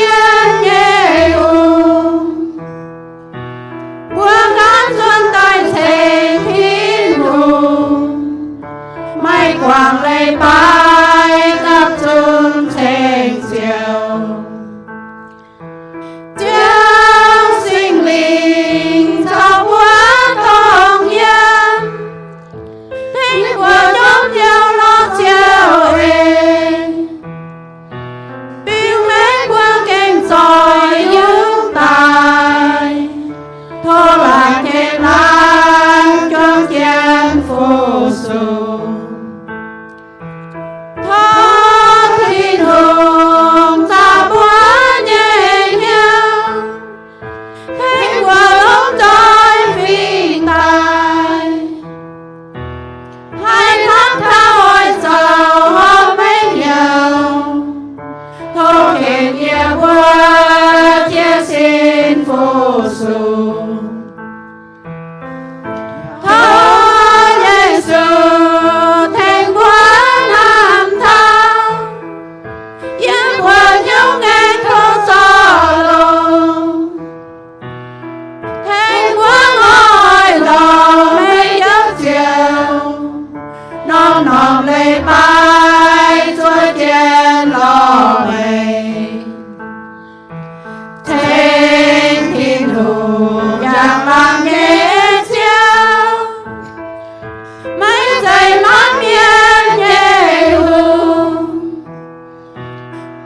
mienh nyei hungh. Mbuo gaanv zunh daaih ceng Tin-Hungh, maiv guangc leiz-baaix gapv zunv ceng Ziouv. Ziouv Singx Lingh caux mbuo dongh yiem, tengx mbuo njomv hnyouv lorz Ziouv eix. Biux maengx mbuo gengh zoih yungz daaih, tov laanh ken laanh juang jienv fu-sux. Tov Tin-Hungh caux mbuo nyei hnyouv, tengx mbuo longc nzoih fingx daaih, haih hnamv taux oix zoux horpc maiv hnyouv. Tov ken yie mbuo jiez sin fu-sux. Tov Yesu tengx mbuo hnamv taux yiem mbuo hnyouv ngaengc kouv zorc longx, tengx mbuo oix lorz meih Ziouv, norm-norm leiz-baaix zuov jienv lorz meih. Ceng Tin-Hungh njang-laangc nyei Ziouv, maiv zeiz mangc mienh nyei hungh.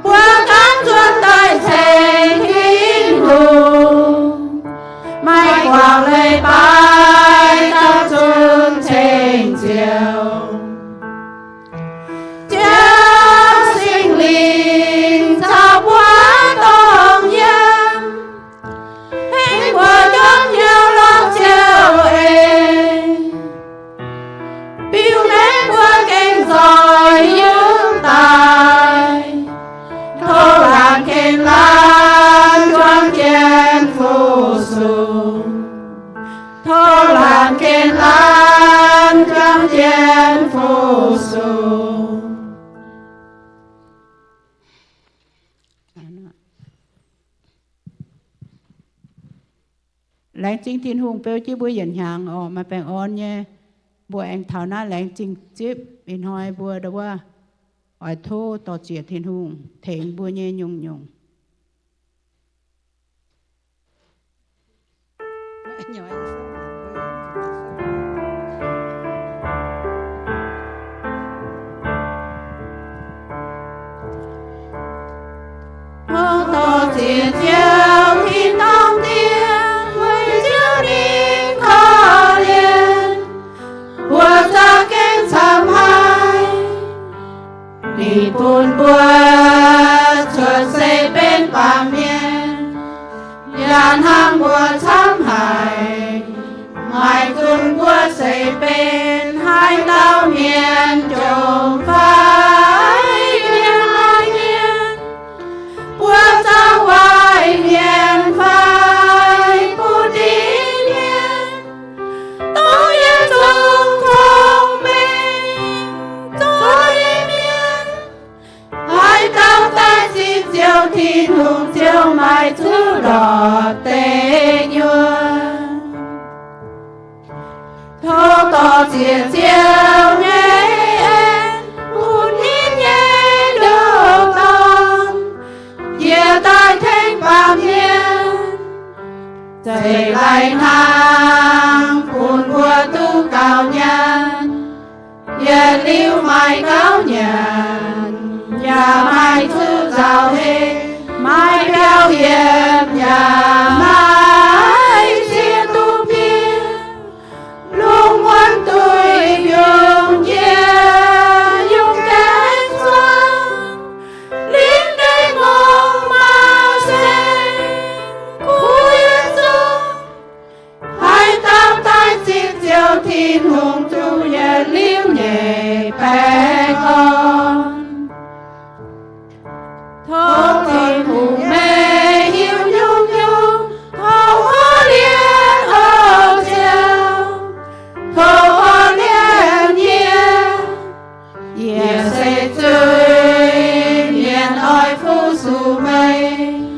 Mbuo gaanv zunh daaih ceng Tin-Hungh, maiv guangc leiz-baaix gapv zunv ceng Ziouv. Ziouv Singx Lingh caux mbuo dongh yiem, tengx mbuo njomv hnyouv lorz Ziouv eix. Biux maengx mbuo gengh zoih yungz daaih, tov laanh ken laanh juang jienv fu-sux. Tov laanh ken laanh juang jienv fu-sux. Laengz zingh Tin-Hungh beu jienv mbuo yietc hnyangx oc, maaih baengh orn nyei. Mbuo aengx taux naaiv laengz zingh zipv. Ih hnoi mbuo ndau wuov oix tov dor-ziec Tin-Hungh tengx mbuo nyei nyungc-nyungc. Tov dor-ziec Ziouv tin-dorngh diex, weic Ziouv ninh korv-lienh mbuo za'gengh camv haic. Ninh bun mbuo cuotv seix benx baamh mienh, yaac hnangv mbuo camv haic, maiv gunv mbuo seix benx haaix dauh mienh, jomc fai mienh, maiv mienh, mbuo za'gengh waaic mienh fai butv-ndiev mienh, dongh yietc zungv cong-mengh zoih mienh, haaix dauh daaih zipv Ziouv Tin-Hungh, Ziouv maiv zuqc ndortv deic nyuonh. Tov dor-ziec Ziouv nyei en bun ninh nyei ndoh dorn njiec daaih tengx baamh mienh, zeiz laih hnangv bun mbuo duqv gauh nyanc. Yietc liuz maaih gauh nyanc, yaac maaih zuqc nzauh heh, maaih biauv yiem, yaac maaih ziex duqv biouv. Lungh muonz duih yungz yie, yungz gaengh zuangx, lingh deic-bung maaih saeng-kuv yietc zungv. Haaix dauh daaih zipv Ziouv Tin-Hungh, zuqc yietc liuz nyeic baengh orn. Tov Tin-Hungh meih hiuv nyungc-nyungc, tov korv-lienh, o Ziouv, tov korv-lienh yie. Yie se zuiz-mienh, oix fu-sux meih.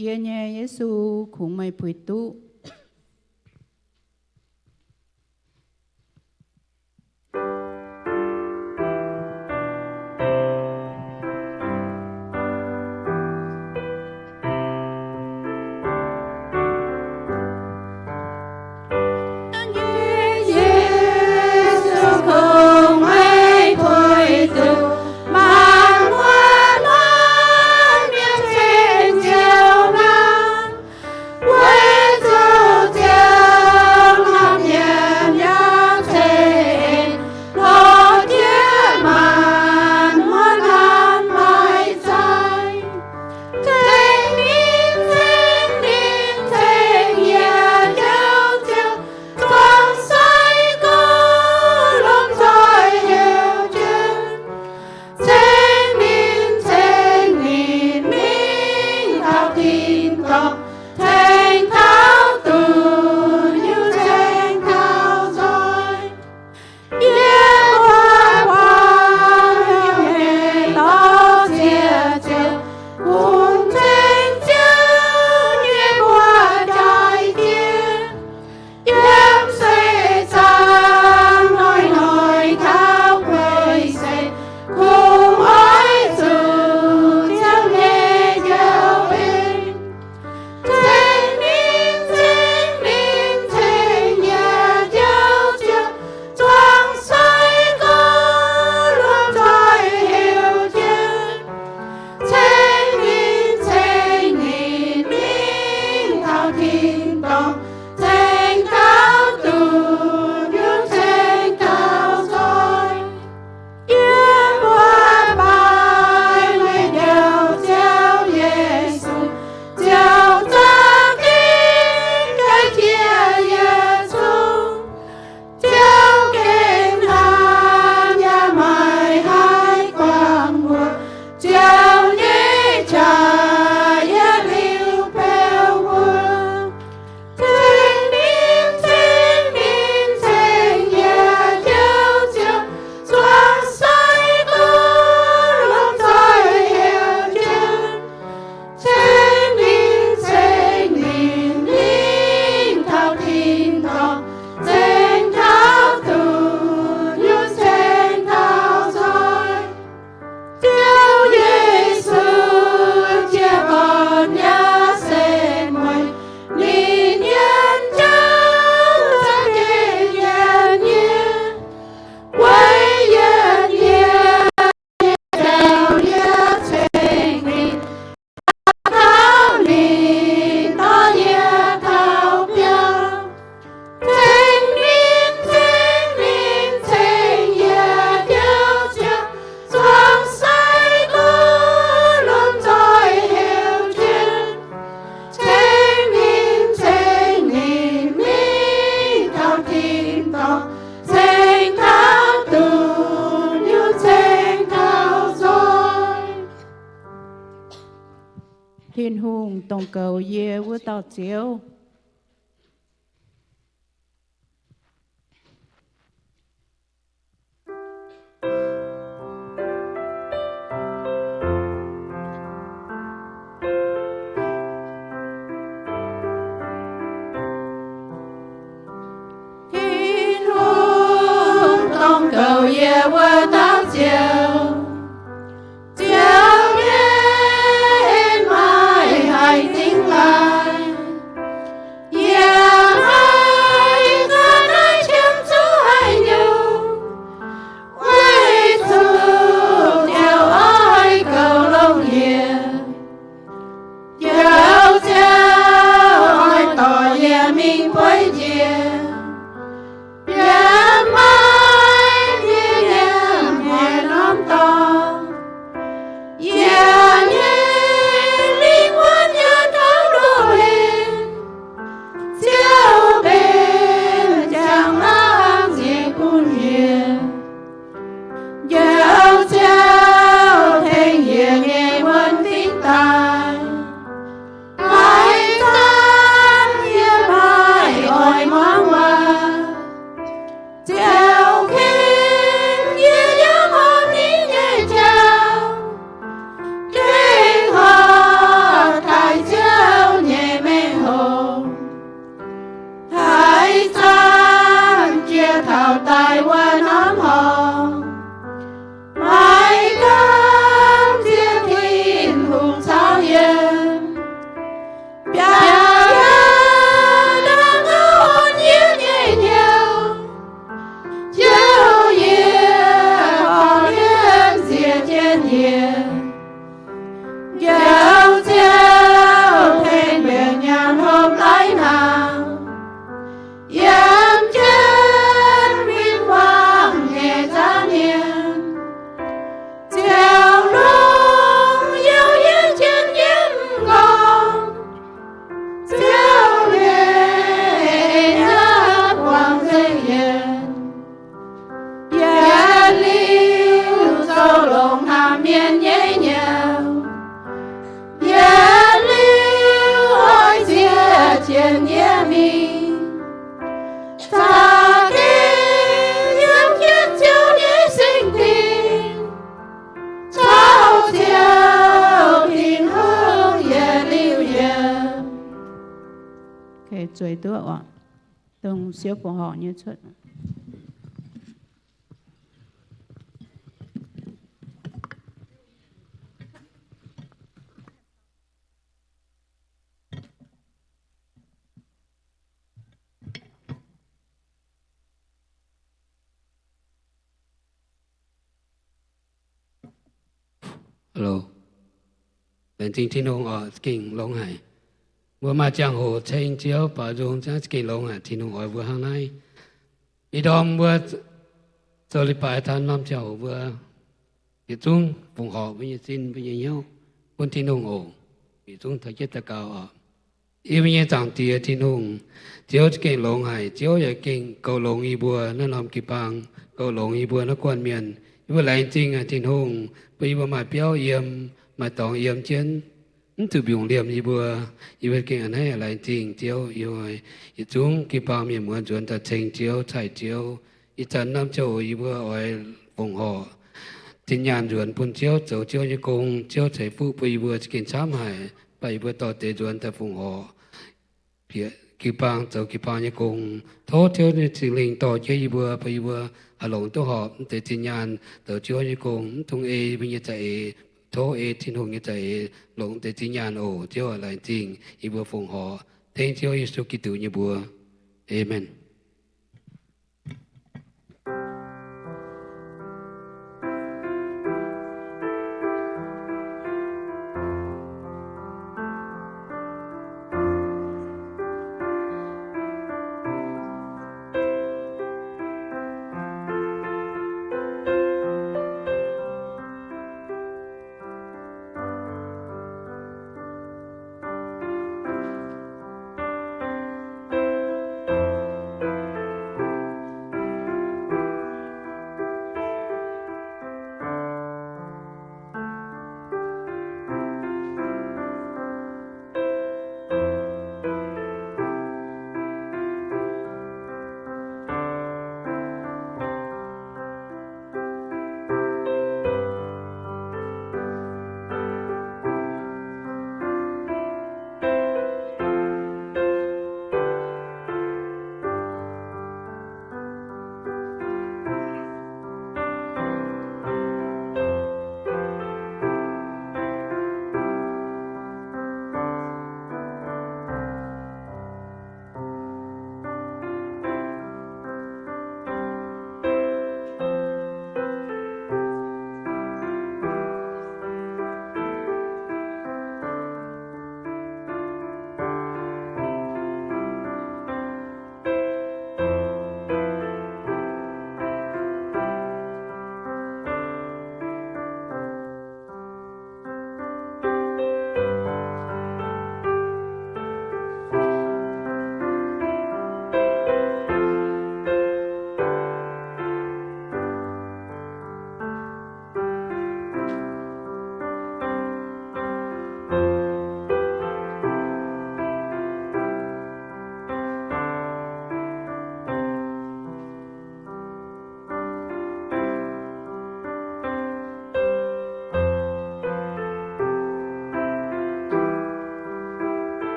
Yie nyei Yesu, kungx meih puix duqv. Yesu, kungx meih puix duqv, maanc muotc norm mienh ceng Ziouv naaiv. Weic zuqc Ziouv norm mienh yaac ceng, lorz jienv maanc muotc naanc maiv zaih. Ceng ninh, ceng ninh, ceng yie Njoux Ziouv, zuangx sai gorngv lomh nzoih heuc jienv. Ceng ninh, ceng ninh mingh taux tin-dorngh, ceng taux duqv nyungc, ceng taux nzoih. Yie mbuo buangh nyei dorh ziex ziouc kungx ceng Ziouv nyei mbuox jaaix jienv. Yiem seix zaangc hnoi-hnoi taux guei seix, kungx oix zuqc Ziouv nyei njoux en. Ceng ninh, ceng ninh, ceng yie Njoux Ziouv, zuangx sai gorngv lomh nzoih heuc jienv. Ceng ninh, ceng ninh mingh taux tin-dorngh, ceng taux duqv nyungc, ceng taux nzoih. Yie mbuo baaix meih Njoux Ziouv Yesu, Ziouv za'gengh jaiv jiex yietc zungv. Ziouv gengh hnamv yaac maiv haih guangc mbuo, Ziouv nyei qaqv yietc liuz beu mbuo. Ceng ninh, ceng ninh, ceng yie Njoux Ziouv, zuangx sai gorngv lomh nzoih heuc jienv. Ceng ninh, ceng ninh mingh taux tin-dorngh, ceng taux duqv nyungc, ceng taux nzoih. Ziouv Yesu, jiez gorn yaac se mueiz, ninh yietc jauv za'gengh yietc nyienh, weic yietc nyienh nyei jauv yie ceng ninh, taux ninh dorh yie taux biauv. Ceng ninh, ceng ninh, ceng yie Njoux Ziouv, zuangx sai gorngv lomh nzoih heuc jienv. Ceng ninh, ceng ninh mingh taux tin-dorngh, ceng taux duqv nyungc, ceng taux nzoih. Tin-Hungh dongh goux yie wuov dauh Ziouv. Tin-Hungh dongh goux yie wuov dauh Ziouv. Ziouv nyei en maiv haih dingh laaih. nyei mingh. Za'gengh yiem jienv Ziouv nyei singx lingh, caux Ziouv Tin-Hungh yietc liuz yiem. Zueiz duqv oc. Dongh siouv fongc horc nyei cuotv. Laengz zingh Tin-Hungh oc, za'gengh longx haic. Mbuo maaih ziangh hoc ceng Ziouv baaux nzung, za'gengh longx haic. Tin-Hungh oix mbuo hnangv naaiv. Ih ndorm mbuo zoux leiz-baaix daaih norm ziangh hoc mbuo yietc zungv fongc horc mbuo nyei sin, mbuo nyei hnyouv bun Tin-Hungh oc. Yietc zungv taux jienv daux gaux oc. Yie mbuo nyei Zaangc Diex Tin-Hungh, Ziouv za'gengh longx haic. Ziouv yaac gengh goux longx yie mbuo naaiv norm jiu-baang, goux longx yie mbuo naaiv guanh mienh. Yie mbuo laengz zingh haic Tin-Hungh, bun yie mbuo maaih biauv yiem, maaih dorngx yiem jienv, mv zuqc mbiungc liemh yie mbuo. Yie mbuo gengh a'hneiv laengz zingh Ziouv. Yie mbuo yietc zungv jiu-baang mienh muoz nzuonx daaih ceng Ziouv, caiv Ziouv. Ih zanc norm ziangh hoc yie mbuo oix fongc horc, zinh nyaanh nzuonx bun Ziouv zoux Ziouv nyei gong. Ziouv ceix fuqv bun yie mbuo za'gengh camv haic, baac yie mbuo dorh deix nzuonx daaih fongc horc bieqc jiu-baang, zoux jiu-baang nyei gong. Tov Ziouv nyei Singx Lingh dorh jienv yie mbuo, bun yie mbuo haih longc duqv horpc mv deix zinh nyaanh zoux Ziouv nyei gong, mv dungx ei yie mbuo nyei za'eix. Tov ei Tin-Hungh nyei za'eix longc deix zinh nyaanh oc. Ziouv aac, laengz zingh yie mbuo fongc horc, tengx Ziouv Yesu Giduc nyei mbuox. Aamen.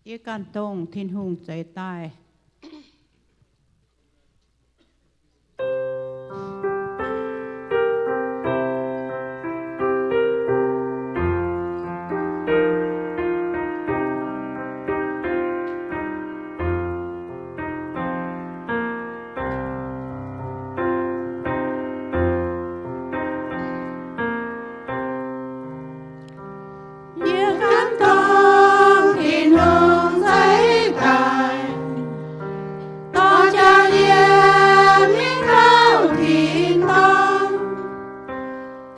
Yie ganh dongh Tin-Hungh zeix daaih. Yie ganh dongh Tin-Hungh zeix daaih, dorh jaax yie mingh gauh tin-dorngh.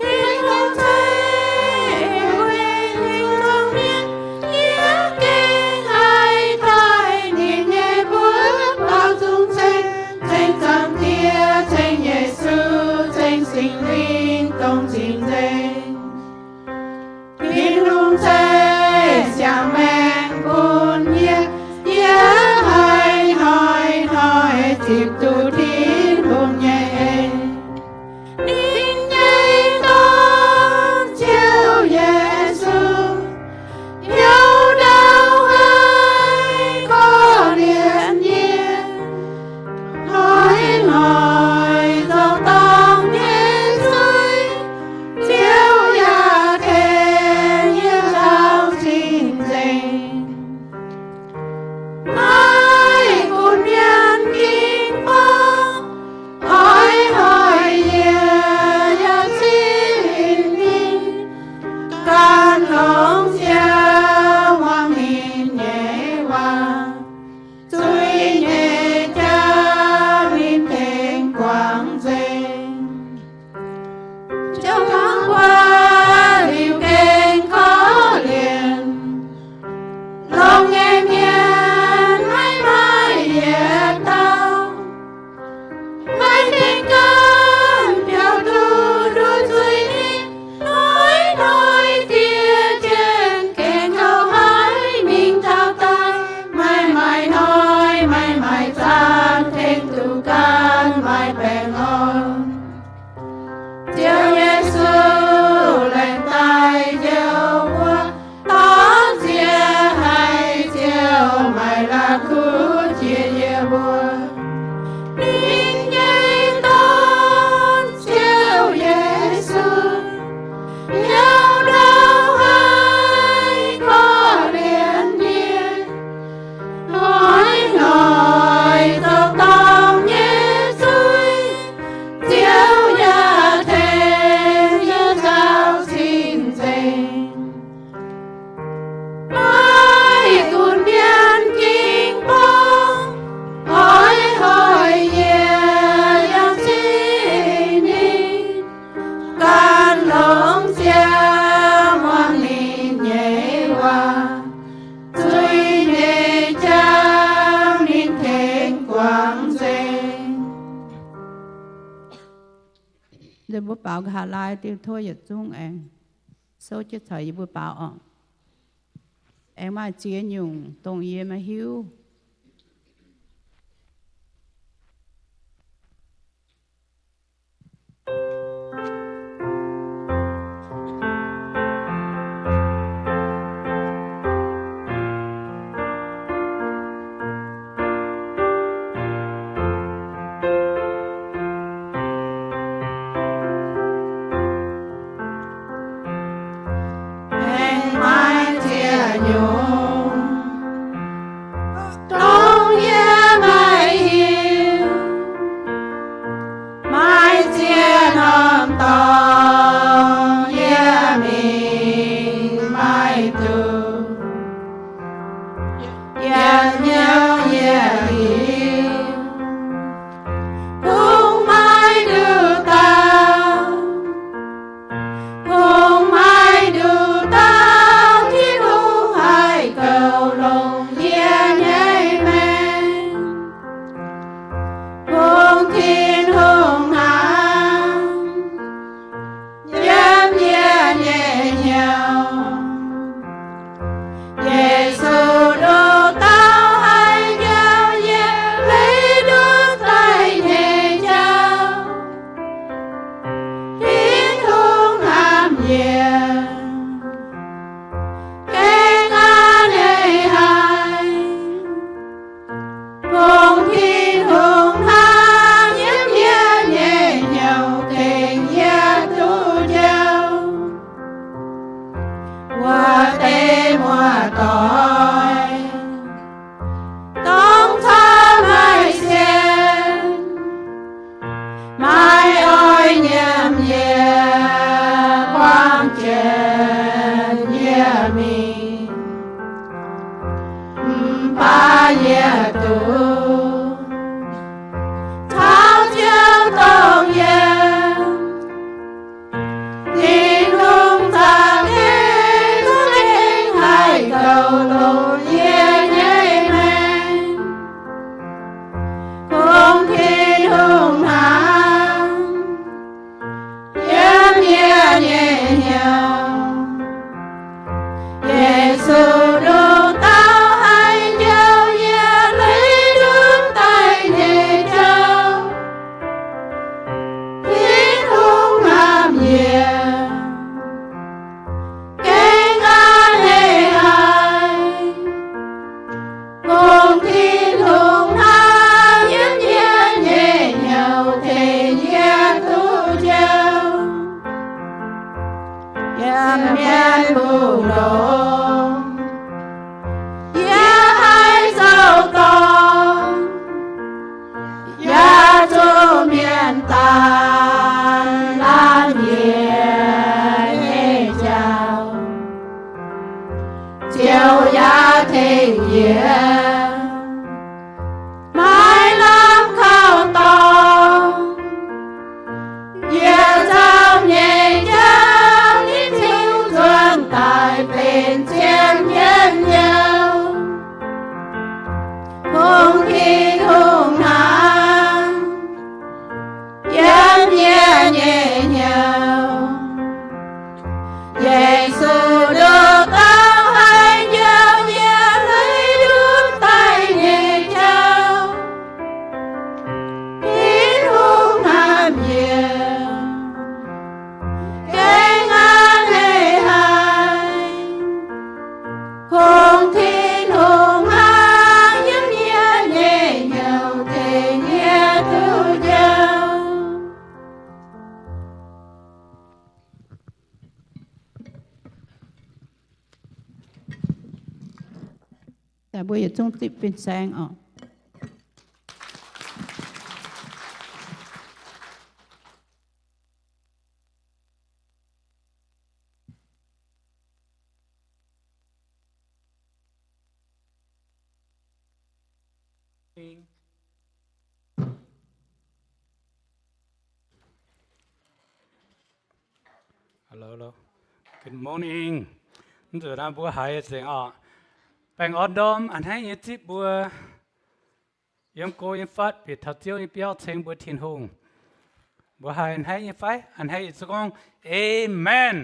Tin-Hungh zeiv weic Tin-Hungh mienh, yie gengh haih taaih ninh nyei mbuox baaux nzung ceng, ceng Zaangc Diex, ceng Yesu, ceng Singx Lingh dongh cing-nzengc. Tin-Hungh zeiv siang-maengc bun yie, yie haih hnoi-hnoi zipc duqv Tin-Hungh nyei en. Ninh nyei Dorn, Ziouv Yesu, hnyouv ndau haih korv-lienh yie. Hnoi-hnoi zoux dorngc nyei zuiz, Ziouv yaac tengx yie nzauh cing-nzengc. Maiv gunv mienh ging borngv, oix hoic yie yaac cing ninh, gan longx jiex muangx ninh nyei waac. Zuiz nyei jauv ninh tengx guangc nzengc. Ziouv gorngv, Guaax liuz gengh korv-lienh, longx nyei mienh maiv maaih yietc dauh haih tengx ganh biaux nduqc nduqc zuiz ninh. Hnoi-hnoi diev jienv gengh kouv haic mingh taux daaih, maiv maaih hnoi, maiv maaih zanc tengx duqv ganh maaih baengh orn. Ziouv Yesu laengz daaih njoux mbuo, dorh ziex haiz Ziouv maiv la'kuqv jiex yie mbuo. Ninh nyei Dorn, Ziouv Yesu, hnyouv ndau haih korv-lienh yie. Hnoi-hnoi zoux dorngc nyei zuiz, Ziouv yaac tengx yie nzauh cing-nzengc. Maiv gunv mienh ging borngv, oix hoic yie yaac cing ninh, gan longx jiex muangx ninh nyei waac. Zuiz nyei jauv ninh tengx guangc nzengc. Nzunc mbuo baaux nqa'haav laai diuh tov yietc zungv aengx souv jienv caux yie mbuo baaux orqc. Aengx maaih ziex nyungc dongh yie maiv hiuv. Aengx maaih ziex nyungc Maiv oix nyiemc yie, buangh jienv yie mingh, mv baac yie duqv taux Ziouv dongh yie. Tin-Hungh caux gengh za'gengh haih douc longc yie nyei maengc. Kungx Tin-Hungh hnangv yiem yie nyei hnyouv. Yesu nduqc dauh haih njoux yie, lui ndutv daaih nyei jauv. Tin-Hungh hnamv yie, gengh a'hneiv haic. Kungx Tin-Hungh hnangv yiem yie nyei hnyouv tengx yie duqv njoux. Yiem mienh mbu'ndongx yie haih zoux dorngc, yaac zuqc mienh daanh laanh yie nyei jauv. Ziouv yaac tengx yie maiv lamh kaux dorngx. Yie zaux nyei jauv ninh ziouc nzuonx daaih benx zien nyei hnyouv. Kungx Tin-Hungh hnangv yiem yie nyei hnyouv. Yesu nduqc dauh haih njoux yie, lui ndutv daaih nyei jauv. Tin-Hungh hnamv yie, gengh a'hneiv haic. Kungx Tin-Hungh hnangv yiem yie nyei hnyouv tengx yie duqv njoux. Daaih mbuo yietc zungv zipv fin-saeng oc. Hello, hello. Good morning. Nzuqc naaiv mbuo haiz nzengc oc. Baengh orn ndorm a'hneiv nyei zipv mbuo yiem go yiem fatv bieqc taux Ziouv nyei biauv ceng mbuo Tin-Hungh. Mbuo haiz a'hneiv nyei fai? A'hneiv yietc zungv gorngv, Amen.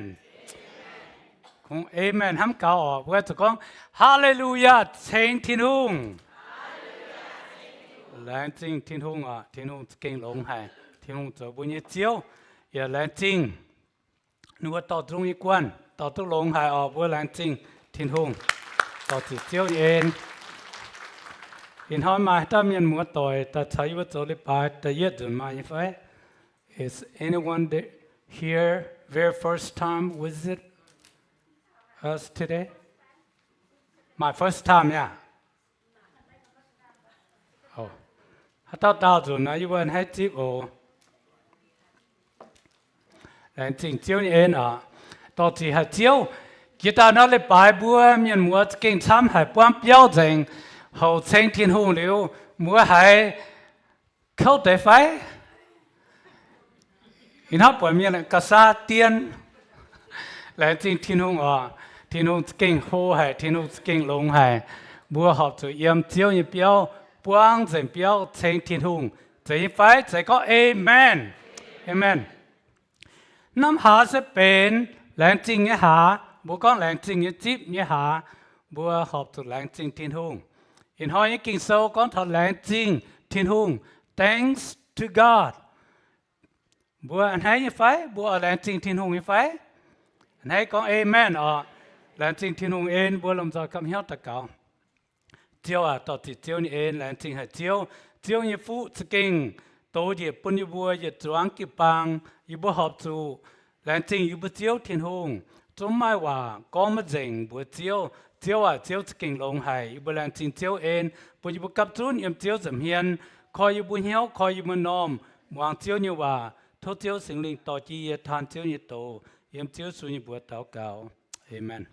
Kungx amen hnamv gaux oc. Mbuo zuqc gorngv, Haleluyaa, ceng Tin-Hungh. Laengz zingh Tin-Hungh oc. Tin-Hungh za'gengh longx haic. Tin-Hungh zoux mbuo nyei Ziouv, yaac laengz zingh ninh mbuo dorh duqv nyei guanh, dorh duqv longx haic oc. Mbuo laengz zingh Tin-Hungh, dorh ziqc Ziouv nyei en. Ih hnoi maaih haaix dauh mienh muoz-doic daaih caux yie mbuo zoux leiz-baaix da'yietv nzunc maaih nyei fai? Is anyone here very first time visit us today? My first time, yeah. Haaix dauh daauh nzunc nor, yie mbuo a'hneiv zipv oc. Laengz zingh Ziouv nyei en oc. Dorh ziqc haic Ziouv. Jiex daaih nor leiz-baaix mbuo mienh muoz za'gengh camv haic, buangv biauv nzengc, houc ceng Tin-Hungh liuz, mbuo haiz kouv deix fai? Ih hnoi buatc mienh ga'saa dien. Laengz zingh Tin-Hungh oc. Tin-Hungh za'gengh hlo haic, Tin-Hungh za'gengh longx haic. Mbuo horpc zuqc yiem Ziouv nyei biauv, buangv nzengc biauv ceng Tin-Hungh. Zeiz nyei fai? Zeiz gorngv amen. Amen. Norm hlaax se benx laengz zingh nyei hlaax. Mbuo gorngv laengz zingh nyei zipv nyei hlaax, mbuo horpc zuqc laengz zingh Tin-Hungh. Ih hnoi nyei Ging-Sou gorngv taux laengz zingh Tin-Hungh, thanks to God. Mbuo a'hneiv nyei fai? Mbuo oix laengz zingh Tin-Hungh nyei fai? A'hneiv gorngv amen oc. Laengz zingh Tin-Hungh en, mbuo lomh nzoih gapv hnyouv daux gaux. Ziouv aac, dorh ziqc Ziouv nyei en, laengz zingh haic Ziouv. Ziouv nyei fuqv za'gengh dox njiec bun yie mbuo yietc zuangx jiu-baang. Yie mbuo horpc zuqc laengz zingh yie mbuo Ziouv Tin-Hungh. Zungv maaih waac gorngv maiv nzengc mbuox Ziouv. Ziouv aac, Ziouv za'gengh longx haic. Yie mbuo laengz zingh Ziouv en, bun yie mbuo gapv zunv yiem Ziouv nza'hmien, koi yie mbuo hnyouv, koi yie mbuo m'normh. muangx Ziouv nyei waac. Tov Ziouv Singx Lingh dorh jienv yie taan Ziouv nyei doz. Yiem Ziouv Yesu nyei mbuox daux gaux. Aamen.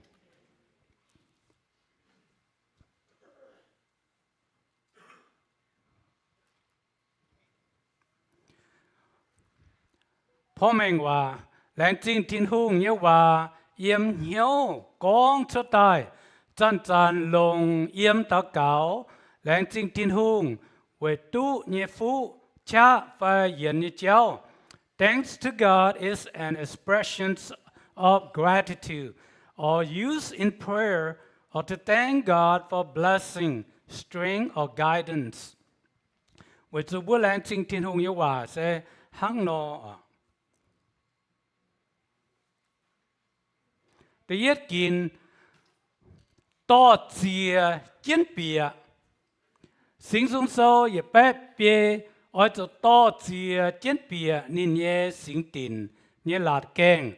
Porv mengh waac. Laengz zingh Tin-Hungh nyei waac yiem hnyouv gorngv cuotv daaih, zanc-zanc longc yiem daux gaux laengz zingh Tin-Hungh weic duqv nyei fuqv qaqv fai yienx nyei jauv. Thanks to God is an expression of gratitude or used in prayer or to thank God for blessing, strength, or guidance. Weic zuqc mbuo laengz zingh Tin-Hungh nyei waac se hnangv nor oc. Da'yietv ginc, dorh ziex jienv bieqc. Singx Nzung Sou yietc baeqv biei, oix zuqc dorh ziex jienv bieqc ninh nyei singx dinc nyei laatc gaengh,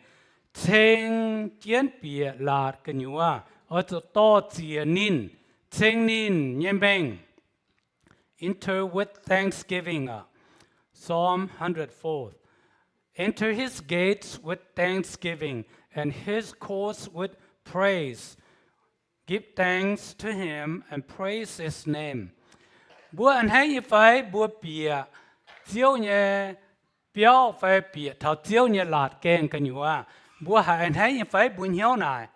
ceng jienv bieqc laatc gu'nyuoz. Oix zuqc dorh ziex ninh, ceng ninh nyei mengh. Enter with thanksgiving. Psalm hundred four. Enter his gates with thanksgiving and his courts with praise. Give thanks to him and praise his name. Mbuo a'hneiv nyei fai mbuo bieqc Ziouv nyei biauv fai bieqc taux Ziouv nyei laatc gaengh gu'nyuoz? Mbuo haih a'hneiv nyei fai mbuo hnyouv naaic?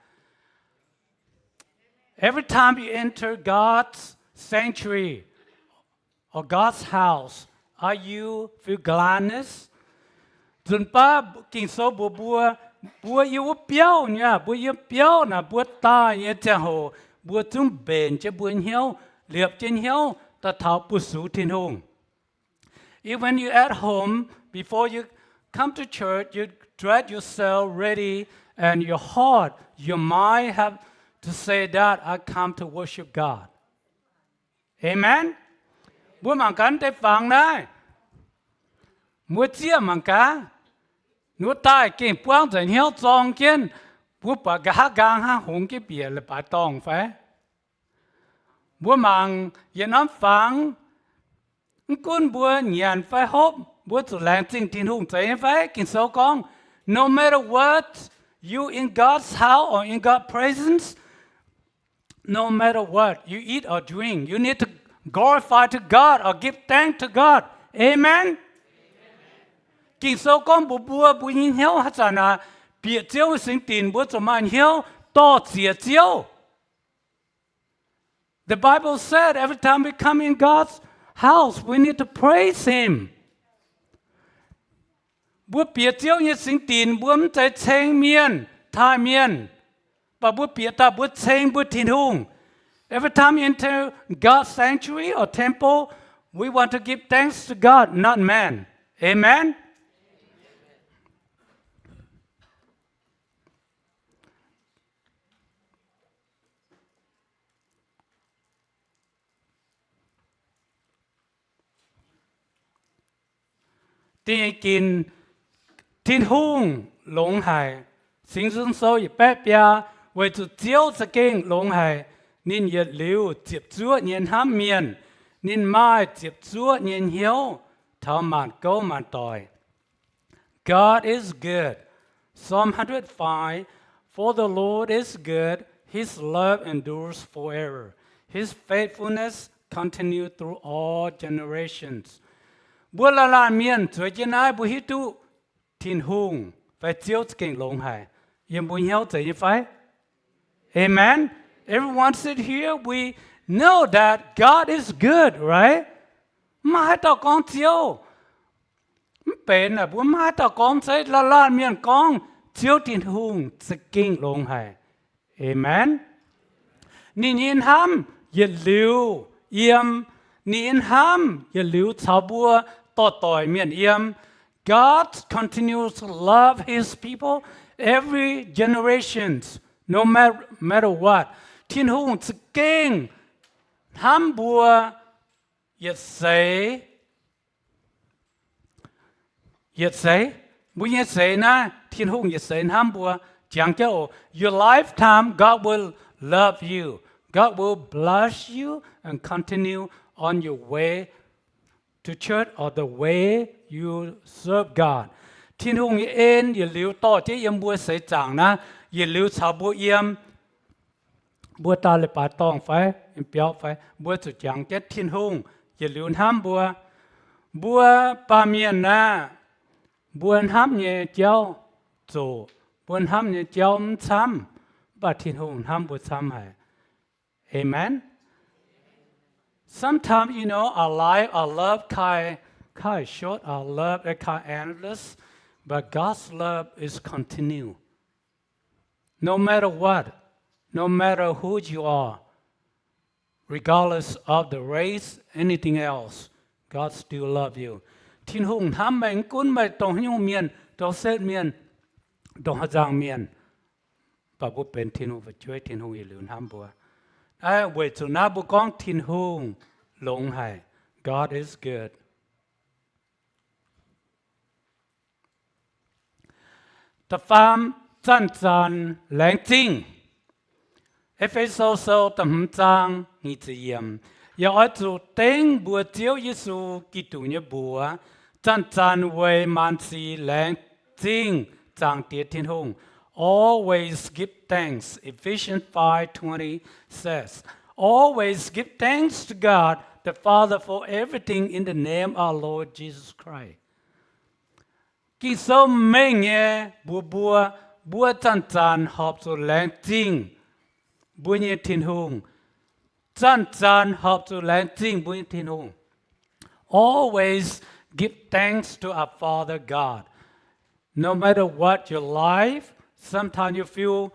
Every time you enter God's sanctuary or God's house, are you feel gladness? Nzunc baav Ging-Sou mbuox mbuo, mbuo yiem wuov biauv nyei, mbuo yiem biauv naaic mbuo daaih nyei ziangh hoc, mbuo zungv mbenc jienv mbuo hnyouv, liepc jienv hnyouv daaih taux bu sux Tin-Hungh. Even when you at home, before you come to church, you dress yourself ready, and your heart, your mind have to say that I come to worship God. Amen. Mbuo mangc gaax deix fangx naaiv, mbuo zieqv mangc gaax, wuov daaih gengh buangv nzengc hnyouv zorng jienv, mbuo buatc nqa'haav nqaang hnangv hungx jienv bieqc leiz-baaix dorngh fai? Mbuo mangc yietc norm fangx, mv gunv mbuo nyanc fai hopv, mbuo zuqc laengz zingh Tin-Hungh zeiz nyei fai? Ging-Sou gorngv, no matter what, you in God's house or in God's presence, no matter what you eat or drink, you need to glorify to God or give thanks to God. Amen. Ging-Sou gorngv mbuox mbuo, mbuo nyei hnyouv haaix zanc naaic bieqc Ziouv nyei singx dinc, mbuo zuqc maaih hnyouv dorh zieqc Ziouv. The Bible said every time we come in God's house, we need to praise Him. Mbuo bieqc Ziouv nyei singx dinc, mbuo mv zeiz ceng mienh, taaih mienh, mv baac mbuo bieqc daaih mbuo ceng mbuo Tin-Hungh. Every time you enter God's sanctuary or temple, we want to give thanks to God, not man. Amen. Da'nyeic ginc, Tin-Hungh longx haic. Singx Nzung Sou yietc baeqv biaa, weic zuqc Ziouv za'gengh longx haic. Ninh yietc liuz ziepc zuoqv nyei hnamv mienh. Ninh maaih ziepc zuoqv nyei hnyouv taux maanc gouv maanc doic. God is good. Psalm hundred five, for the Lord is good, his love endures forever. His faithfulness continue through all generations. Mbuo laanh laanh mienh zueiz jienv naaiv, mbuo hiuv duqv Tin-Hungh fai Ziouv za'gengh longx haic yiem mbuo hnyouv zeiz nyei fai? Amen. Everyone sit here, we know that God is good, right? Maiv maaih haaix dauh gorngv Ziouv mv benx aqv. Mbuo maiv maaih haaix dauh gorngv, se laanh laanh mienh gorngv Ziouv Tin-Hungh za'gengh longx haic. Amen. Ninh nyei hnamv yietc liuz yiem. Ninh nyei hnamv yietc liuz caux mbuo dorh doic mienh yiem. God continues to love his people every generations, no matter, matter what. Tin-Hungh za'gengh hnamv mbuo yietc seix. Yietc seix. Mbuo nyei seix naaiv, Tin-Hungh yietc seix hnamv mbuo. Jangx jienv oc. Your lifetime, God will love you. God will bless you and continue on your way the church or the way you serve God. Tin-Hungh nyei en yietc liuz dorh jienv yiem mbuo seix zaangc naaiv, yietc liuz caux mbuo yiem, mbuo daaih leiz-baaix dorngh fai biauv fai, mbuo zuqc jangx jienv Tin-Hungh yietc liuz hnamv mbuo. Mbuo baamh mienh naaiv, mbuo hnamv nyei jauv zoqc, mbuo hnamv nyei jauv mv camv, mv baac Tin-Hungh hnamv mbuo camv haic. Amen. Sometimes, you know, our life, our love kind, kind short, our love is kind endless, but God's love is continue. No matter what, no matter who you are, regardless of the race, anything else, God still love you. Tin-Hungh hnamv meih, mv gunv meih dongh haaix nyungc mienh, dongh setv mienh, dongh haaix nzangc mienh, mv baac mbuo benx Tin-Hungh fu'jueiv, Tin-Hungh yietc liuz hnamv mbuo. Weic zuqc naaiv mbuo gorngv Tin-Hungh longx haic. God is good. Da'faam, zanc-zanc laengz zingh. E^fe^so Sou da'hmz zaang nyic ziepc yiemc. Yaac oix zuqc dengv mbuo Ziouv Yesu Giduc nyei mbuox, zanc-zanc weic maanc sic laengz zingh Zaangc Diex Tin-Hungh. Always give thanks. Ephesians five twenty says, always give thanks to God the Father for everything in the name of our Lord Jesus Christ. Ging-Sou mengh nyei mbuox mbuo, mbuo zanc-zanc horpc zuqc laengz zingh mbuo nyei Tin-Hungh. Zanc-zanc horpc zuqc laengz zingh mbuo nyei Tin-Hungh. Always give thanks to our Father God. No matter what your life, sometimes you feel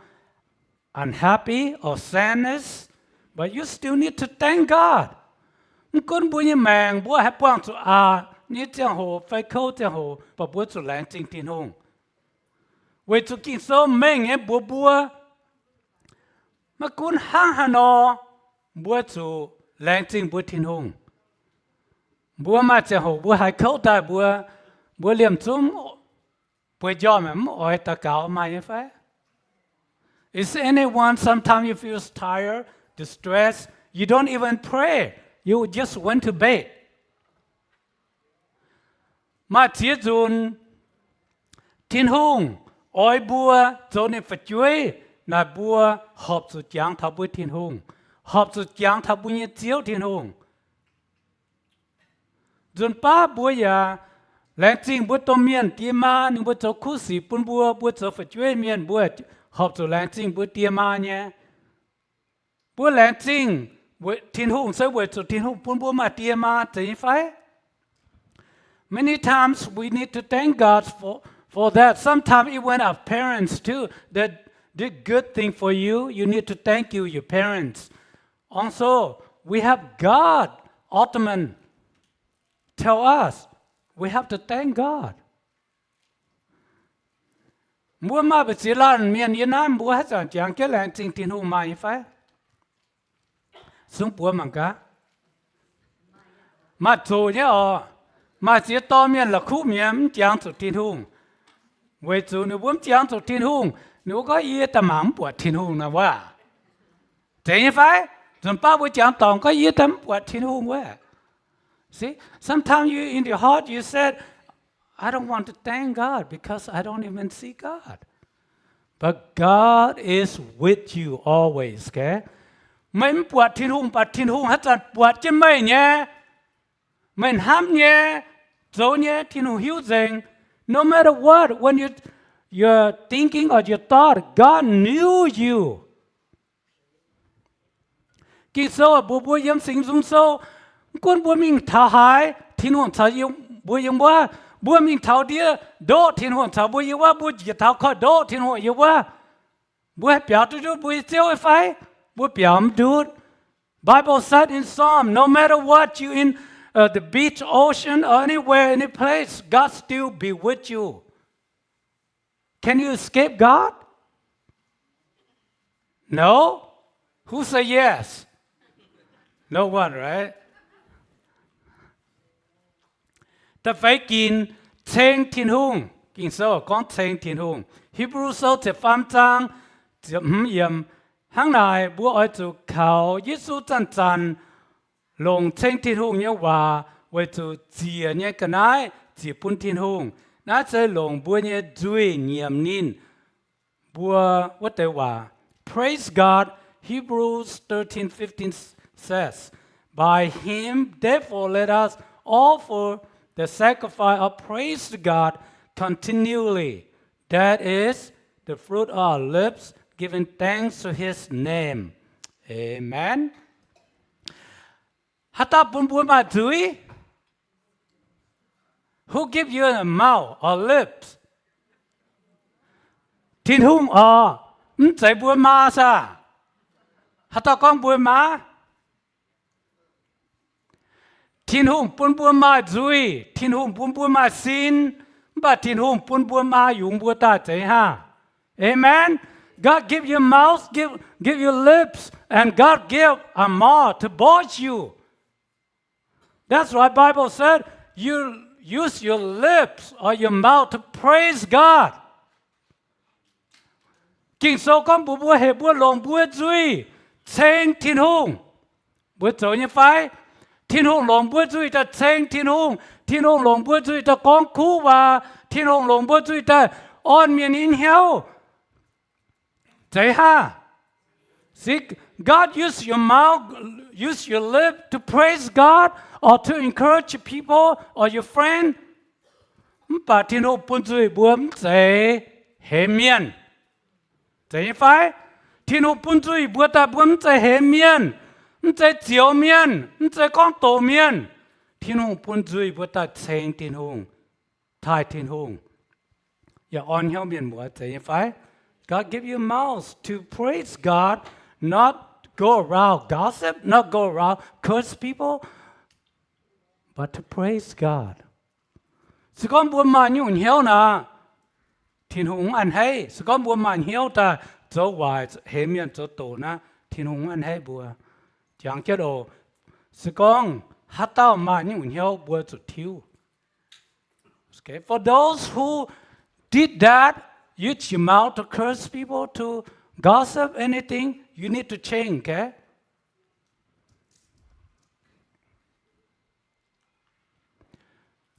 unhappy or sadness, but you still need to thank God. Mv gunv mbuo nyei maengc mbuo haih buangh zuqc aqc nyei ziangh hoc fai kouv ziangh hoc, mv baac mbuo zuqc laengz zingh Tin-Hungh. Weic zuqc Ging-Sou mengh nyei mbuox mbuo, maiv gunv hnangv haaix nor, mbuo zuqc laengz zingh mbuo Tin-Hungh. Mbuo maaih ziangh hoc mbuo haiz kouv daaih, mbuo, mbuo liemh zungv bueix njormh mv oix daux gaux, maaih nyei fai? Is anyone, sometimes you feel tired, distressed, you don't even pray, you just went to bed. Maaih ziex nzunc Tin-Hungh oix mbuo zoux ninh fu'jueiv naaic, mbuo horpc zuqc jangx taux mbuo Tin-Hungh, horpc zuqc jangx taux mbuo nyei Ziouv Tin-Hungh. Nzunc baav mbuo yaac laengz zingh mbuo domh mienh die maa, ninh mbuo zoux kuv sic bun mbuo, mbuo zoux fu'jueiv mienh, mbuo horpc zuqc laengz zingh mbuo die maa nyei. Mbuo laengz zingh Tin-Hungh se weic zuqc Tin-Hungh bun mbuo maaih die maa, zeiz nyei fai? Many times we need to thank God for, for that. Sometimes even our parents too, that did good thing for you, you need to thank you, your parents. Also, we have God ultimate tell us we have to thank God. Mbuo maaih mbu'ziex laanh mienh yiem naaiv, mbuo haaix zanc jangx jienv laengz zingh Tin-Hungh maaih nyei fai? Sung buoz mangc gaax. Maaih zoqc nyei oc. Maaih ziex dorn mienh la'kuqv mi'aqv, mv jangx zuqc Tin-Hungh. Weic zuqc ninh mbuo mv jangx zuqc Tin-Hungh, ninh mbuo gorngv, yie daaih mangc mv buatc Tin-Hungh nor wuov. Zeiz nyei fai? Nzunc baav mbuo jangx dorngc gorngv, yie daaih mv buatc Tin-Hungh wuov. See, sometimes you in your heart you said, I don't want to thank God because I don't even see God. But God is with you always, okay? Meih mv buatc Tin-Hungh, mv baac Tin-Hungh haaix zanc buatc jienv meih nyei. Meih hnamv nyei, zoux nyei, Tin-Hungh hiuv nzengc. No matter what, when you, your thinking or your thought, God knew you. Ging-Sou mbuox mbuo yiem Singx Nzung Sou, mv gunv mbuo mingh taux haaix, Tin-Hungh caux mbuo yiem wuov. Mbuo mingh taux ndiev ndoqv, Tin-Hungh caux mbuo yiem wuov. Mbuo njiec taux koiv-ndoqv, Tin-Hungh yiem wuov. Mbuo haih biaux duqv ndutv mbuo nyei Ziouv nyei fai? Mbuo biaux mv ndutv. Bible said in Psalm, no matter what, you in, uh, the beach, ocean, or anywhere, any place, God still be with you. Can you escape God? No? Who say yes? No one, right? Da'feix ginc, ceng Tin-Hungh. Ging-Sou gorngv ceng Tin-Hungh. Hipv^lu Sou ziepc faam zaang ziepc hmz yiemc. Hnangv naaic, mbuo oix zuqc kaux Yesu zanc-zanc longc ceng Tin-Hungh nyei waac weic zuqc ziec nyei ga'naaiv ziec bun Tin-Hungh. Naaiv se longc mbuo nyei nzuih nyiemc ninh. Mbuo wuov deix waac, praise God, Hebrews thirteen fifteen says, "By him, therefore, let us offer the sacrifice of praise to God continually, that is, the fruit of our lips, giving thanks to his name." Amen. Haaix dauh bun mbuo maaih nzuih? Who give you a mouth or lips? Tin-Hungh oc. Mv zeiz mbuo maa saah? Haaix dauh gorngv mbuo maa? Tin-Hungh bun mbuo maaih nzuih, Tin-Hungh bun mbuo maaih sin, mv baac Tin-Hungh bun mbuo maa yungz mbuo daaih zeiz hnangv. Amen. God give you mouth, give, give you lips, and God give a mouth to boss you. That's why Bible said you use your lips or your mouth to praise God. Ging-Sou gorngv mbuox mbuo, heuc mbuo longc mbuo nzuih ceng Tin-Hungh. Mbuo zoux nyei fai? Tin-Hungh longc mbuo nzuih daaih ceng Tin-Hungh. Tin-Hungh longc mbuo nzuih daaih gorngv kuv waac. Tin-Hungh longc mbuo nzuih daaih orn mienh nyei hnyouv. Zeiz hnangv. See, God use your mouth, use your lip to praise God or to encourage your people or your friend. Mv baac Tin-Hungh bun nzuih mbuo mv zeiz hemx mienh. Zeiz nyei fai? Tin-Hungh bun nzuih mbuo daaih mbuo mv zeiz hemx mienh, mv zeiz zioux mienh, mv zeiz gorngv doqc mienh. Tin-Hungh bun nzuih mbuo daaih ceng Tin-Hungh, taaih Tin-Hungh, yaac orn hnyouv mienh muoz. Zeiz nyei fai? God give you mouth to praise God, not go around gossip, not go around curse people, but to praise God. Se gorngv mbuo maaih nyungc hnyouv naaic, Tin-Hungh mv a'hneiv. Se gorngv mbuo maaih hnyouv daaih zoux waaic, hemx mienh, zoux doqc naaic, Tin-Hungh mv a'hneiv mbuo. Jangx jienv oc. Se gorngv haaix dauh maaih nyungc hnyouv, mbuo zuqc tiuv. Okay, for those who did that, use your mouth to curse people, to gossip, anything, you need to change, okay?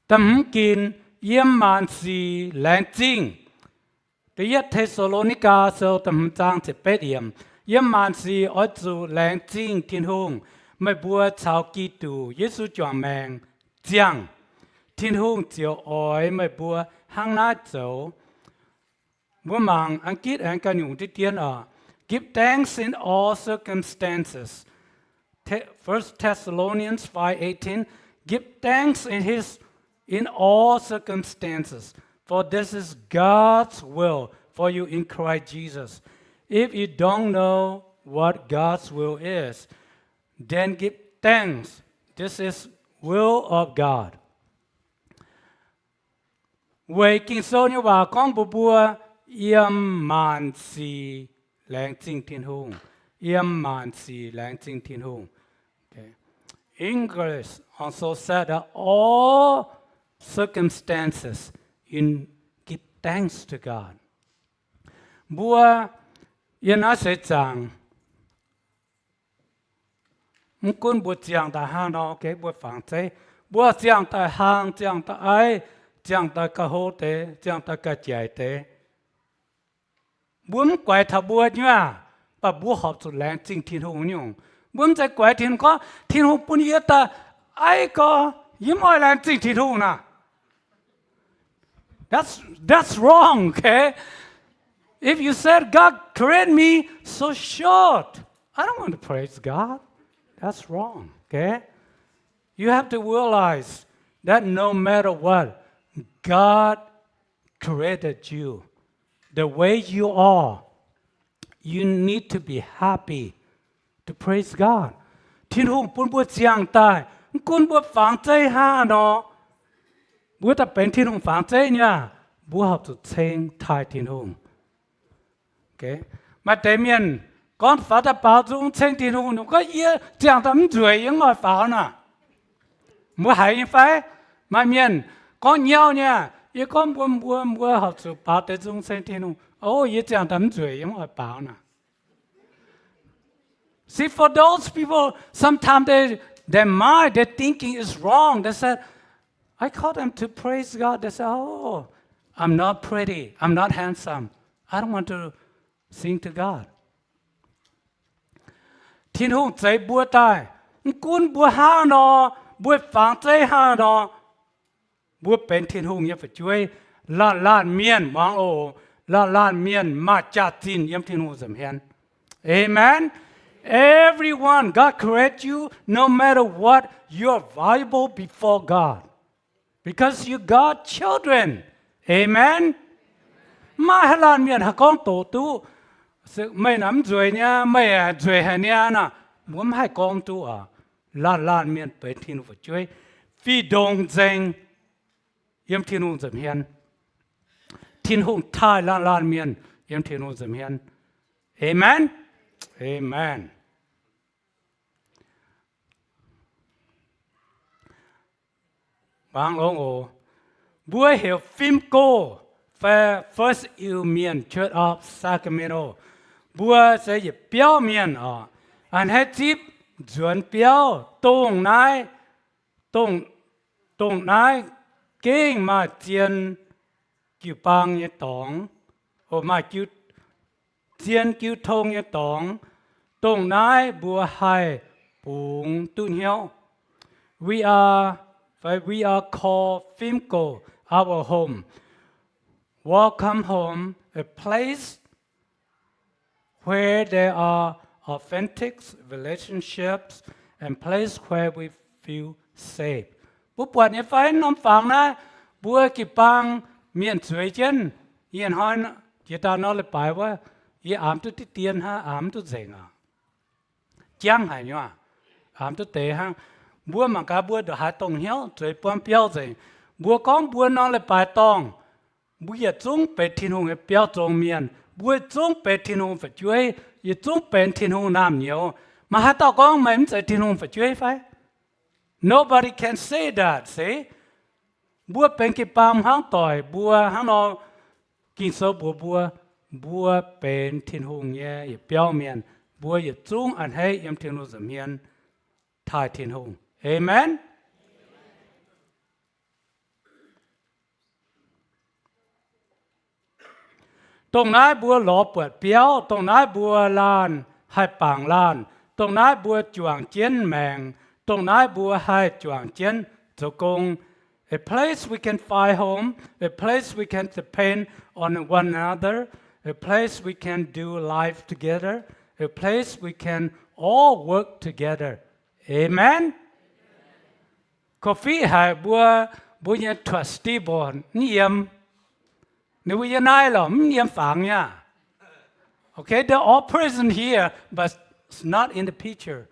Da'hmz gin, yiem maanc sic laengz zingh. Da'yietv Te^saa^lo^ni^gaa Sou da'hmz zaang ziepc betv yiemc. Yiem maanc sic oix zuqc laengz zingh Tin-Hungh. Meih mbuo caux Giduc Yesu juangc maengc ziangh, Tin-Hungh ziouc oix meih mbuo hnangv naaiv zoux. Mbuo mangc An^gitv aengx ganh nyungc diqv dien oc. Give thanks in all circumstances. Te-, First Thessalonians five eighteen, give thanks in his, in all circumstances, for this is God's will for you in Christ Jesus. If you don't know what God's will is, then give thanks. This is will of God. Weic Ging-Sou nyei waac gorngv mbuox mbuo, yiem maanc sic laengz zingh Tin-Hungh. Yiem maanc sic laengz zingh Tin-Hungh. Okay. English also said that all circumstances in give thanks to God. Mbuo yiem naaiv seix zaangc, mv gunv mbuo ziangh daaih hnangv nor, okay, mbuo fangx zeiv, mbuo ziangh daaih hlang, ziangh daaih aiv, ziangh daaih ga'hlo deix, ziangh daaih ga'njaic deix, mbuo mv guaix taux mbuo nyei aac, mv baac mbuo horpc zuqc laengz zingh Tin-Hungh nyungc. Mbuo mv zeiz guaix Tin-Hungh gorngv, Tin-Hungh bun yie daaih aiv gorx, yie mv oix laengz zingh Tin-Hungh naaic. That's, that's wrong, okay? If you said, "God created me so short, I don't want to praise God," that's wrong, okay? You have to realize that no matter what, God created you the way you are. You need to be happy to praise God. Tin-Hungh bun mbuo ziangh daaih, mv gunv mbuo fangx zeiv hnangv haaix nor, mbuo daaih benx Tin-Hungh fangx zeiv nyei aac, mbuo horpc zuqc ceng taaih Tin-Hungh. Okay. Maaih deix mienh gorngv faaux daaih baaux nzung ceng Tin-Hungh, ninh gorngv, yie ziangh daaih mv nzueic, yie mv oix faaux naaic. Mbuo haiz nyei fai? Maaih mienh gorngv nyauv nyei, yie gorngv mbuo, mbuo, mbuo horpc zuqc baaux deix nzung ceng Tin-Hungh. O, yie ziangh daaih mv nzueic, yie mv oix baaux naaic. See, for those people, sometimes they Their mind, their thinking is wrong. They said, I call them to praise God. They said, oh, I'm not pretty. I'm not handsome. I don't want to sing to God. Tin-Hungh zeix mbuo daaih, mv gunv mbuo hnangv nor, mbuo fangx zeiv hnangv nor, mbuo benx Tin-Hungh nyei fu'jueiv. Laanh laanh mienh, muangx oc, laanh laanh mienh maaih jaax-zinh yiem Tin-Hungh nza'hmien. Amen. Everyone, God create you no matter what, you are valuable before God because you God children. Amen. Mv maaih haaix laanh mienh haih gorngv doqc duqv, meih naaic mv nzueic nyei, meih nzueic haic niaa. Mbuo mv haih gorngv duqv oc. Laanh laanh mienh benx Tin-Hungh fu'jueiv, fih ndongc nzengc yiem Tin-Hungh nza'hmien. Tin-Hungh taaih laanh laanh mienh yiem Tin-Hungh nza'hmien. Amen. Amen. Muangx longx oc. Mbuo heuc fim go fai First Iu-Mienh Church of Sacramento. Mbuo se yietc biauv mienh oc. A'hneiv zipv nzuonx biauv dongh naaiv, dongh naaiv gengh maaih zien jiu-baang nyei dorngx, maaih zien jiu tong nyei dorngx. Dongh naaiv mbuo haih bungx duqv hnyouv. We are, we are called Fimgo, our home. Welcome home, a place where there are authentic relationships and place where we feel safe. Mbuo buatc nyei fai, norm fangx naaiv mbuo jiu-baang mienh zueiz jienv. Yie hnoi jiex daaih nor leiz-baaix wuov, yie aamx duqv diqv dien hnangv, aamx duqv nzengc aqv. Jangv haic nyei, aamx duqv deix hnangv. Mbuo mangc gaax mbuo ndongc haaix dongh hnyouv zueiz buangv biauv nzengc. Mbuo gorngv mbuo norm leiz-baaix dorngh, mbuo yietc zungv benx Tin-Hungh nyei biauv zong mienh. Mbuo zungv benx Tin-Hungh fu'jueiv, yietc zungv benx Tin-Hungh naamh nyouz. Maaih haaix dauh gorngv meih mv zeiz Tin-Hungh fu'jueiv fai? Nobody can say that, se? Mbuo benx jiu-baang hmuangv doic, mbuo hnangv nor, Ging-Sou mbuox mbuo, mbuo benx Tin-Hungh nyei yietc biauv mienh. Mbuo yietc zungv a'hneiv yiem Tin-Hungh nza'hmien taaih Tin-Hungh. Aamen. Dongh naaiv mbuo lorz buatc biauv, dongh naaiv mbuo laanh haih bangc laanh, dongh naaiv mbuo juangc jienv maengc, dongh naaiv mbuo haih juangc jienv zoux gong. A place we can find home, a place we can depend on one another, a place we can do life together, a place we can all work together. Aamen. Korv-fiqv haic mbuo, mbuo nyei trustee mbuo mv yiem. Ninh mbuo yiem naaiv lorqc, mv yiem fangx nyei. Okay, they're all present here, but not in the picture.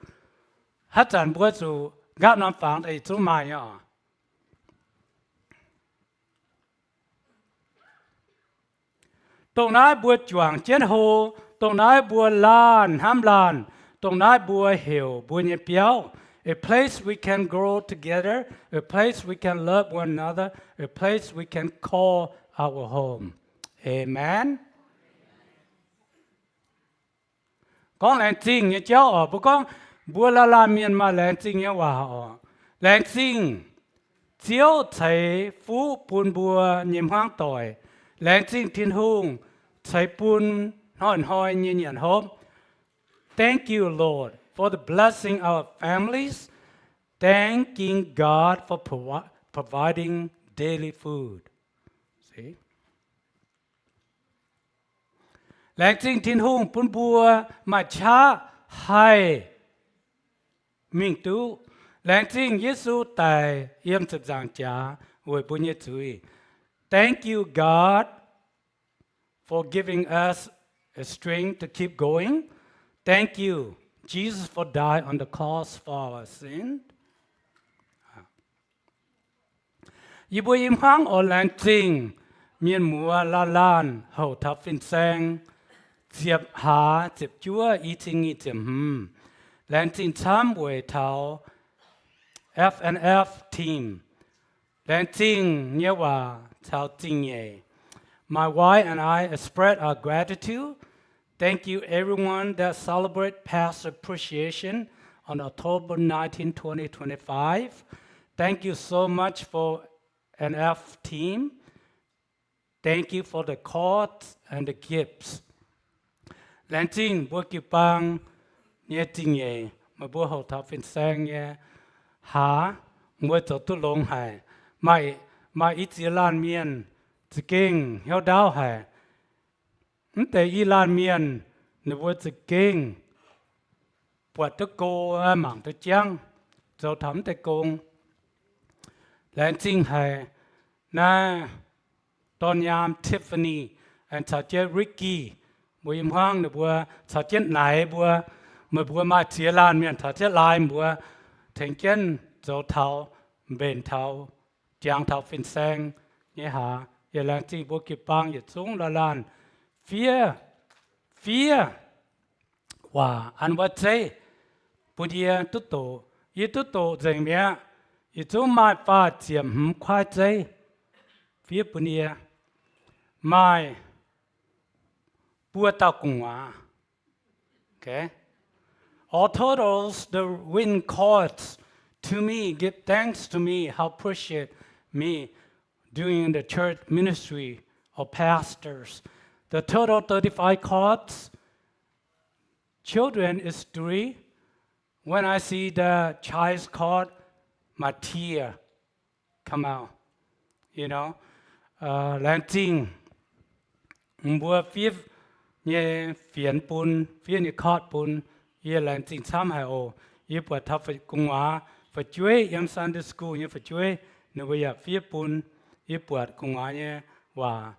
Haaix zanc mbuo zuqc nqaapv norm fangx daaih yietc zungv maaih nyei oc. Dongh naaiv mbuo juangc jienv hlo, dongh naaiv mbuo laanh hnamv laanh, dongh naaiv mbuo heuc mbuo nyei biauv, a place we can grow together, a place we can love one another, a place we can call our home. Aamen. Gorngv laengz zingh nyei jauv oc, mbuo gorngv mbuo laanh laanh mienh maaih laengz zingh nyei waac oc. Laengz zingh Ziouv ceix fuqv bun mbuo nyei hmuangv doic. Laengz zingh Tin-Hungh ceix bun hnoi-hnoi nyei nyanc hopv. Thank you, Lord, for the blessing our families. Thanking God for provi- providing daily food. Laengz zingh Tin-Hungh bun mbuo maaih qaqv haih mingh duqv. Laengz zingh Yesu daic yiem ziepc nzaangc jaax weic mbuo nyei zuiz. Thank you, God, for giving us a strength to keep going. Thank you, Jesus, for dying on the cross for our sin. Yie mbuo i hmuangv oix laengz zingh mienh muoz laanh laanh houc taux fin-saeng ziepc hlaax ziepc juov i cin nyic ziepc hmz. Laengz zingh camv weic taux F and F team. Laengz zingh nyei waac caux zingh nyeic. My wife and I express our gratitude. Thank you everyone that celebrate Pastor Appreciation on October nineteenth, twenty twenty-five. Thank you so much for N F team. Thank you for the cards and the gifts. Laengz zingh mbuo jiu-baang nyei zingh nyeic, meih mbuo hoqc taux fin-saeng nyei hlaax, mbuo zoux duqv longx haic. Maaih, maaih i ziex laanh mienh za'gengh hnyouv ndaauv haic. Mv deix i laanh mienh ninh mbuo za'gengh buatc duqv go, mangc duqv jangv, zoux taux mv deix gong. Laengz zingh haic naaiv dorn-nyaam Tiffany aengx caux jienv Ricky, mbuo yiem hmuangv ninh mbuo caux jienv naaiv mbuo, meih mbuo maaih ziex laanh mienh caux jienv laaix mbuo tengx jienv zoux taux mbenc taux jangx taux fin-saeng nyei hlaax. Yie laengz zingh mbuo jiu-baang yietc zungv laanh laanh fiev, fiev waac an wuov zeiv bun yie duqv doqc. Yie duqv doqc nzengc mi'aqv. Yietc zungv maaih faah ziepc hmz kuaaiv zeiv fiev bun yie. Maaih buo dauh gu'nguaaz. Okay. All totals, the written cards to me give thanks to me, how appreciate me doing the church ministry or pastors. The total thirty-five cards, children is three. When I see the child's card, my tear come out, you know. Laengz zingh mbuo fiev nyei fienx bun, fiev nyei card bun, yie laengz zingh camv haic oc. Yie buatc taux gu'nguaaz fu'jueiv yiem Sunday school nyei fu'jueiv, ninh mbuo yaac fiev bun. Yie buatc gu'nguaaz nyei waac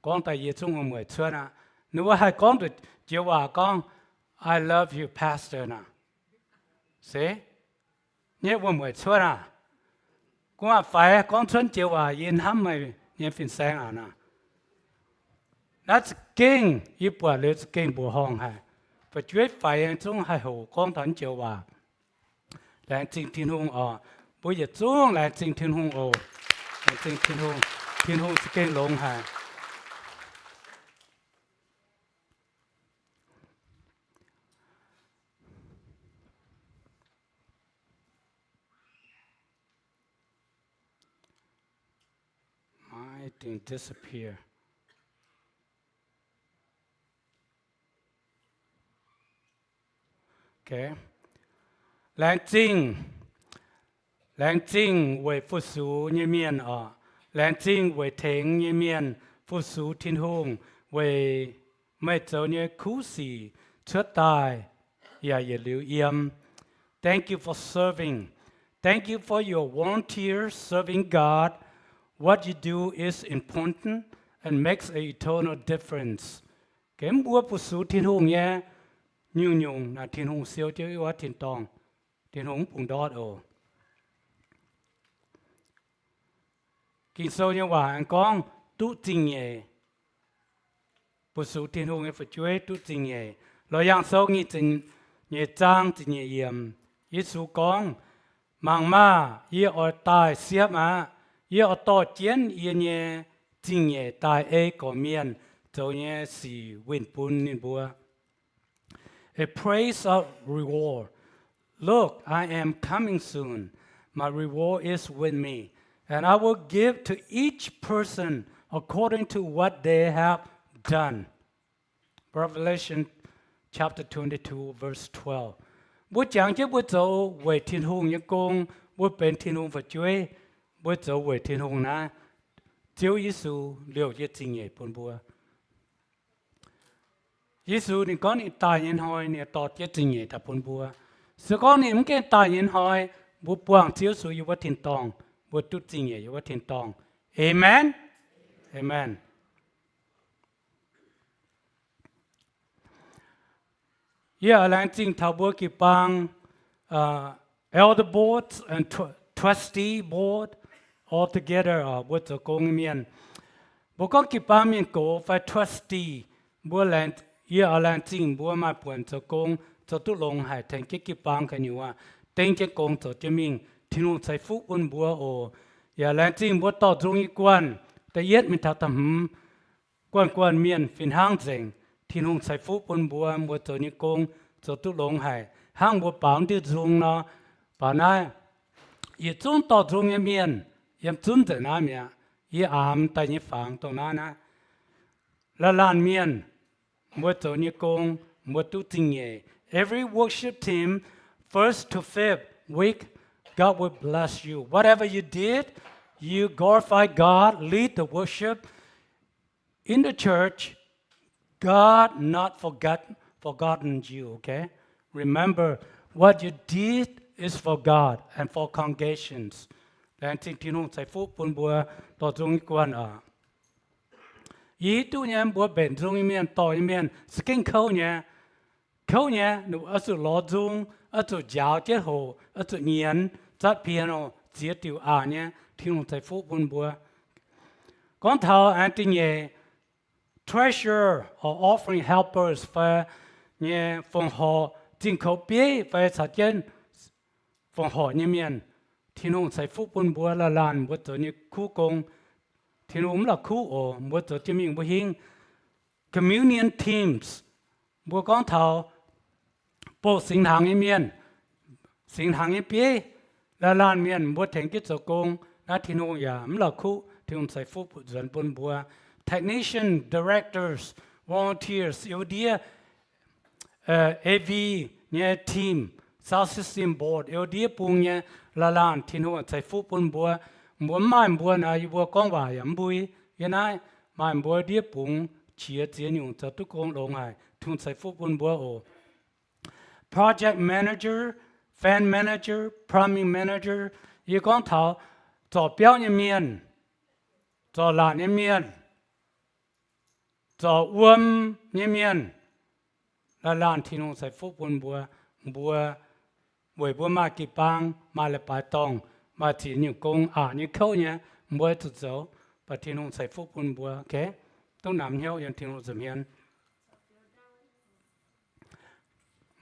gorngv daaih yie zungv wuom-mueic cuotv aqv. Ninh mbuo haih gorngv nduqc joux waac gorngv, I love you, Pastor naaic. Se nyei wuom-mueic cuotv aqv. Gu'nguaaz faix gorngv cuotv joux waac, yie hnamv meih nyei fin-saeng aqv naaic. Naaiv za'gengh yie buatc liuz za'gengh mbuoqc horngh haic. Fu'jueiv faix zungv haih hoqc gorngv taux joux waac. Laengz zingh Tin-Hungh oc. Mbuo yietc zungv laengz zingh Tin-Hungh oc. Laengz zingh Tin-Hungh. Tin-Hungh za'gengh longx haic. My thing disappear. Okay. Laengz zingh, laengz zingh weic fu-sux nyei mienh oc. Laengz zingh weic tengx nyei mienh fu-sux Tin-Hungh weic meih zoux nyei kuv sic cuotv daaih yaac yietc liuz yiem. Thank you for serving. Thank you for your volunteers serving God. What you do is important and makes an eternal difference. Gemh mbuo fu-sux Tin-Hungh nyei nyungc-nyungc naaic Tin-Hungh siou jienv wuov tin-dorngh. Tin-Hungh mv bungx ndortv oc. Ging-Sou nyei waac aengx gorngv duqv zingh nyeic. Fu-sux Tin-Hungh nyei fu'jueiv duqv zingh nyeic. Loz-Yaangh Sou nyic ziepc nyeic zaang ziepc nyeic yiemc, Yesu gorngv, mangc maah! Yie oix daaih siepv aqv. Yie oix dorh jienv yie nyei zingh nyeic daaih ei gorqv mienh zoux nyei sic winh bun ninh mbuo. A place of reward. Look, I am coming soon. My reward is with me, and I will give to each person according to what they have done. Revelation chapter twenty-two, verse twelve. Mbuo jangx jienv mbuo zoux weic Tin-Hungh nyei gong, mbuo benx Tin-Hungh fu'jueiv, mbuo zoux weic Tin-Hungh naaiv, Ziouv Yesu liouh jienv zingh nyeic bun mbuo. Yesu ninh gorngv ninh daaih nyei hnoi ninh dorh jienv zingh nyeic daaih bun mbuo. Se gorngv ninh mv gaengh daaih nyei hnoi, mbuo buangh Ziouv Yesu yiem wuov tin-dorngh, mbuo duqv zingh nyeic yiem wuov tin-dorngh. Amen. Amen. Yie oix laengz zingh taux mbuo jiu-baang, uh, elder board and tru-, trustee board all together, uh, mbuo zoux gong nyei mienh. Mbuo gorngv jiu-baang mienh gox fai trustee, mbuo laengz, yie oix laengz zingh mbuo maaih buonc zoux gong zoux duqv longx haic tengx jienv jiu-baang gu'nyuoz dengv jienv gong zoux jienv mingh. Tin-Hungh ceix fuqv bun mbuo oc. Yaac laengz zingh mbuo dorh nzung nyei guanh, da'yietv mingh taux da'hmz, guanh guanh mienh fih hnangv nzengc. Tin-Hungh ceix fuqv bun mbuo, mbuo zoux nyei gong zoux duqv longx haic. Hnangv mbuo baaux diuh nzung nor, baaux naaiv, yietc zungv dorh nzung nyei mienh yiem zunv nzengc naaiv mi'aqv. Yie aamx daaih nyei fangx dongh naaiv naaiv. Laanh laanh mienh, mbuo zoux nyei gong, mbuo duqv zingh nyeic. Every worship team, first to fifth week, God will bless you. Whatever you did, you glorify God, lead the worship in the church, God not forgot, forgotten you, okay? Remember, what you did is for God and for congregations. Laengz zingh Tin-Hungh ceix fuqv bun mbuo dorh nzung nyei guanh oc. Yie hiuv duqv nyei, mbuo mbenc nzung nyei mienh, dorh nyei mienh, za'gengh kouv nyei. Kouv nyei, oix zuqc lorz nzung, oix zuqc njaaux jienv hoc, oix zuqc nyienz, zatv piano, ziex diuc aqc nyei. Tin-Hungh ceix fuqv bun mbuo. Gorngv taux aengx da'nyeic, treasurer or offering helpers fai nyei fongc horc, zingh koux bieiv fai caux jienv fongc horc nyei mienh. Tin-Hungh ceix fuqv bun mbuo laanh laanh mbuo zoux nyei kuv gong. Tin-Hungh mv la'kuqv oc, mbuo zoux jienv mingh mbuo hingv. Communion teams, mbuo gorngv taux bouh singx hnaangx nyei mienh, singx hnaangx nyei bieiv, laanh laanh mienh mbuo tengx jienv zoux gong. Naaiv Tin-Hungh yaac mv la'kuqv, Tin-Hungh ceix fuqv nzuonx bun mbuo. Technician, directors, volunteers, euv ndiev, A V nyei team, sound system board, euv ndiev bung nyei, laanh laanh Tin-Hungh ceix fuqv bun mbuo. Mbuo mv maaih mbuo naaic, yie mbuo gorngv waac yaac mv mbui. Yie naaiv maaih mbuo ndiev bungx qiex ziex nyungc zoux duqv gong longx haic. Tin-Hungh ceix fuqv bun mbuo oc. Project manager, fan manager, plumbing manager, yie gorngv taux zorc biauv nyei mienh, zorc laatc nyei mienh, zorc wuom nyei mienh, laanh laanh Tin-Hungh ceix fuqv bun mbuo. Mbuo weic mbuo maaih jiu-baang, maaih leiz-baaix dorngh, maaih ziex nyungc gong aqc nyei kouv nyei, mbuo zuqc zoux, mv baac Tin-Hungh ceix fuqv bun mbuo. Duqv namx hnyouv yiem Tin-Hungh nza'hmien.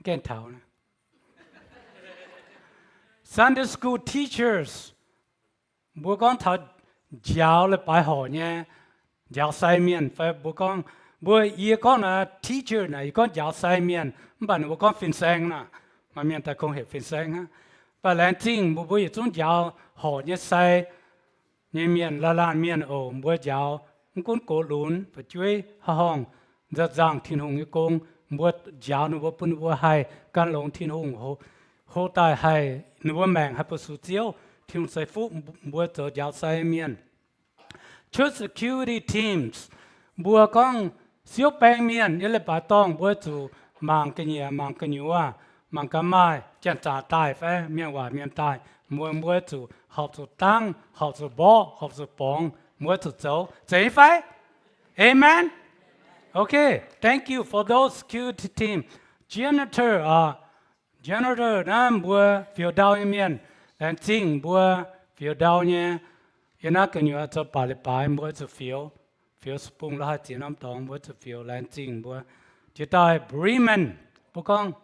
Gengh taux Sunday school teachers, mbuo gorngv taux njaaux leiz-baaix horc nyei, njaaux sai mienh, fai mbuo gorngv, mbuo, yie gorngv naaiv teacher naaic, yie gorngv njaaux sai mienh, mv baac ninh mbuo gorngv fin-saeng naaic, maaih mienh daaih kungx heuc fin-saeng aqv. Mv baac laengz zingh mbuo, mbuo yietc zungv njaaux horc nyei sai nyei mienh, laanh laanh mienh oc. Mbuo njaaux mv gunv gox lunx, fu'jueiv, haaix horngh, nzauh nzangh Tin-Hungh nyei gong, mbuo njaaux ninh mbuo, bun ninh mbuo haih gan longx Tin-Hungh, hlo daaih haih ninh mbuo maengc haih bu sux Ziouv. Tin-Hungh ceix fuqv mbuo zoux njaaux sai mienh. Church security teams, mbuo gorngv siouv baeng mienh nyei leiz-baaix dorngh, mbuo zuqc mangc ga'nyiec, mangc gu'nyuoz, mangc gaax maaih janx-zaqc daaih fai mienh waac mienh daaih, mbuo, mbuo zuqc horpc zuqc dangv, horpc zuqc mborqv, horpc zuqc borngz, mbuo zuqc zoux. Zeiz nyei fai? Amen. Okay, thank you for those security team. Janitor, uh, janitor naaiv mbuo fioux ndau nyei mienh, laengz zingh mbuo fioux ndau nyei. Yiem naaiv gu'nyuoz zoux baac leiz-baaix mbuo zuqc fioux, fioux bung la'haaix ziex norm dorngx mbuo zuqc fioux, laengz zingh mbuo. Jiex daaih bremen, mbuo gorngv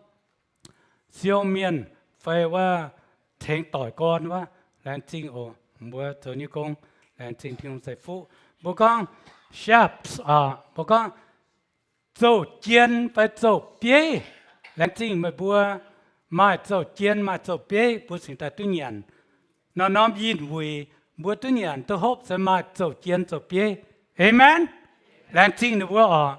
siou mienh fai wuov tengx doic gorn wuov, laengz zingh oc. Mbuo zoux nyei gong, laengz zingh Tin-Hungh ceix fuqv. Mbuo gorngv chefs, mbuo gorngv zouv jien fai zouv bieiv. Laengz zingh meih mbuo maaih zouv jien maaih zouv bieiv, mbuo cingx daaih duqv nyanc. Norm-norm yinh wuic mbuo duqv nyanc duqv hopv se maaih zouv jien zouv bieiv. Amen. Laengz zingh ninh mbuo oc.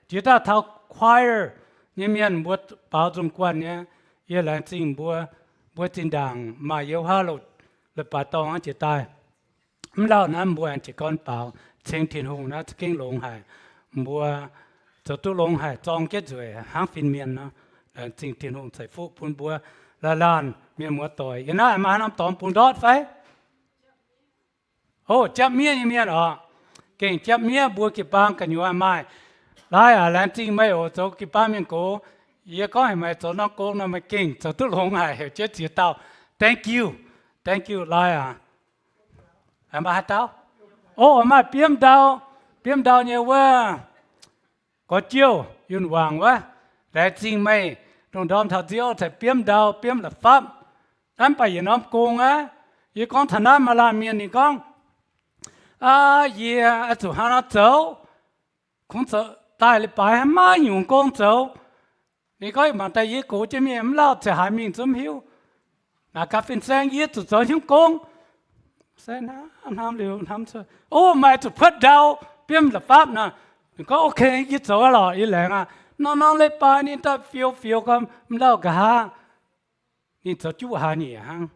Jiex daaih taux choir nyei mienh, mbuo baaux nzung guanh nyei, yie laengz zingh mbuo. Mbuo zinh ndaangc maaih yiem haav loz leiz-baaix dorngh jiex daaih. Mv lauh naaiv mbuo aengx jiez gorn baaux ceng Tin-Hungh naaiv za'gengh longx haic. Mbuo zoux duqv longx haic, zorng jienv nzueic hnangv fin-mienh nor. Laengz zingh Tin-Hungh ceix fuqv bun mbuo laanh laanh mienh muoz-doic. Yiem naaiv maaih haaix norm dorngx bungx ndortv fai? O, japv miev nyei mienh oc. Gengh japv miev mbuo jiu-baang gu'nyuoz maaih. Laai aac, laengz zingh meih oc, zoux jiu-baang mienh gox. Yie gorngv heuc meih zoux norm gong nor meih gengh zoux duqv longx haic, heuc jienv ziex dauh. Thank you. Thank you, Laai aac. Maaih haaix dauh? O, maaih Biomv Ndau. Biomv Ndau nyei wuov gorx-jouh, Yunh Wangc wuov. Laengz zingh meih lungh ndorm taux nziouv caux Biomv Ndau, Biomv La'fapv. Hnamv baac yietc norm gong aqv. Yie gorngv taux naaiv maaih laanh mienh ninh gorngv, aa, yie oix zuqc hnangv naaiv zoux, kungx zoux daaih leiz-baaix maiv nyungc gong zoux. Ninh gorngv, Mangc daaih yie gox jienv mingh, mv lauh ziangh haaix mingh zungv mv hiuv. Naaic gaax fin-saeng, yie zuqc zoux hnyouv gong. Se hnamv hnamv liuz hnamv cuotv, O, maaih zuqc puotv ndau, biomv la'fapv nor. Ninh gorngv, Ok, yie zoux lorqc, yie laengz aqv. Norm-norm leiz-baaix ninh daaih fioux fioux gau, mv lauh nqa'haav ninh zoux juqv haaix nyungc hnangv.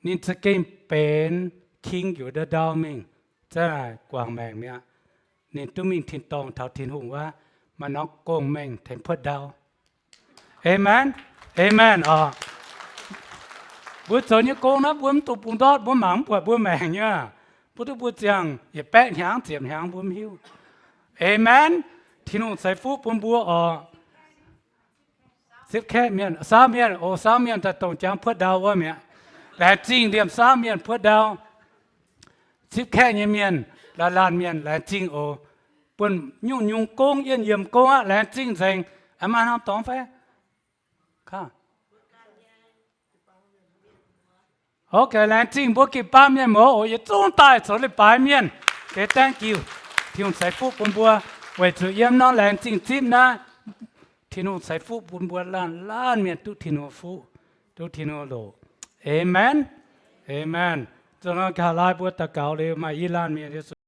Ninh za'gengh benx king njiec ndau-ndau mingh, za'gengh guangc maengc mi'aqv. Ninh duqv mingh tin-dorngh taux Tin-Hungh wuov, maaih norm gong-mengh tengx puotv ndau. Aamen. Aamen oc. Mbuo zoux nyei gong naaiv mbuo mv dungx bungx ndortv, mbuo mangc mv buatc mbuo maengc nyei. Mbuo duqv mbuo ziangh yietc baeqv hnyangx ziepc hnyangx mbuo mv hiuv. Aamen. Tin-Hungh ceix fuqv bun mbuo oc. Zipv kaeqv mienh, saauv mienh, o, saauv mienh daaih dongh jangx puotv ndau wuov mi'aqv. Laengz zingh liemh saauv mienh puotv ndau. Zipv kaeqv nyei mienh, laanh laanh mienh, laengz zingh oc. Buonv nyungc-nyungc gong, yienh yiemc gong aqv, laengz zingh nzengc. Maaih hnangv dorngx fai? Ok, laengz zingh mbuo gin baamh mienh muoz oc. Yietc zungv daaih zoux leiz-baaix mienh. Thank you. Tin-Hungh ceix fuqv bun mbuo. Weic zuqc yiem norm laengz zingh zipv naaiv, Tin-Hungh ceix fuqv bun mbuo laanh laanh mienh duqv Tin-Hungh fuqv, duqv Tin-Hungh loc. Aamen. Aamen. Zoux nor, nqa'haav laai mbuo daux gaux liuz maaih i laanh mienh Yesu